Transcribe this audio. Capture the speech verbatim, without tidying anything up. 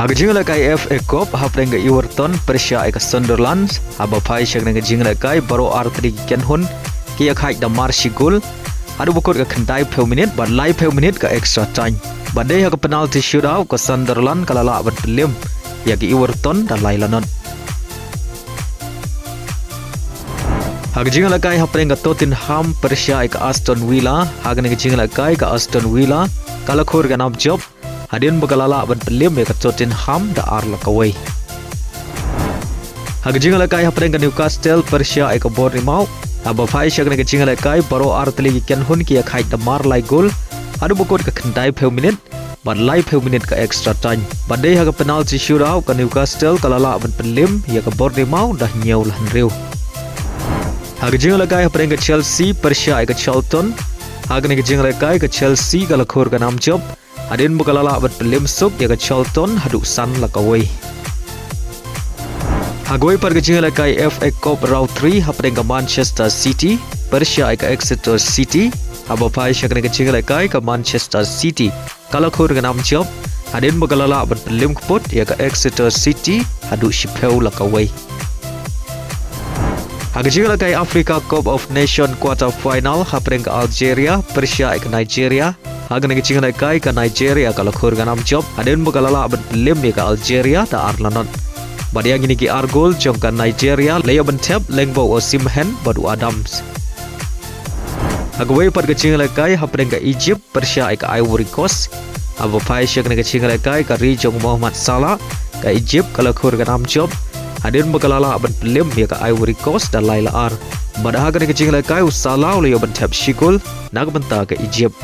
Ha ka jingïalehkai F A Cup hapdeng ka Everton pyrshah ïa ka Sunderland, haba phai sha kane ka jingïalehkai baroh artylli ki kynhun ki ïakhaid da mar shi gol haduh ba kut ka khyndaiphew minit bad laiphew minit ka extra time. Bad dei ha ka penalty shootout ka Sunderland ka la lah ban pynlem ïa ka Everton da lai lanot. Ha ka jingïalehkai hapdeng ka Tottenham pyrshah ïa ka Aston Villa, ha kane ka jingïalehkai ka Aston Villa ka la khur ka nam jop hadien ba ka la lah ban pynlem ïa ka Tottenham da ar la kawei. Ha ka jingïalehkai hapdeng ka Newcastle pyrshah ïa ka Bournemouth, haba phai sha kane ka jingïalehkai baroh artylli ki kynhun ki ïakhaid da mar lai gol haduh ba kut ka khyndaiphew minit bad laiphew minit ka extra time. Bad dei ha ka penalty shootout ka Newcastle ka la lah ban pynlem ïa ka Bournemouth da hynñiew la hynriew. Ha ka jingïalehkai hapdeng ka Chelsea pyrshah ïa ka Charlton, ha kane ka jingïalehkai ka Chelsea ka la khur ka nam jop hadien ba ka la lah ban pynlem suk ïa ka Charlton haduh san la kawei. Ha kawei pat ka jingïalehkai F A Cup Round three hapdeng ka Manchester City pyrshah ïa ka Exeter City, haba phai sha kane ka jingïalehkai ka Manchester City ka la khur ka nam jop hadien ba ka la lah ban pynlem kput ïa ka Exeter City haduh shiphew la kawei. Ha ka jingïalehkai Africa Cup of Nation quarter final hapdeng ka Algeria pyrshah ïa ka Nigeria, ha kane ka jingïalehkai ka Nigeria ka la khur ka nam jop hadien ba ka la lah ban pynlem ïa ka Algeria da ar lanot. Bad ïa kine ki ar gol jong ka Nigeria la ïoh ban thep lyngba u Osimhen bad u Adams. Ha kawei pat ka jingïalehkai hapdeng ka Egypt pyrshah ïa ka Ivory Coast, haba phai sha kane ka jingïalehkai ka ri jong Mohamed Salah, ka Egypt ka la khur ka nam jop hadien ba ka la lah ban pynlem ïa ka Ivory Coast da lai la ar. Bad ha kane ka jingïalehkai u Salah u la ïoh ban thep shi gol na ka bynta ka Egypt.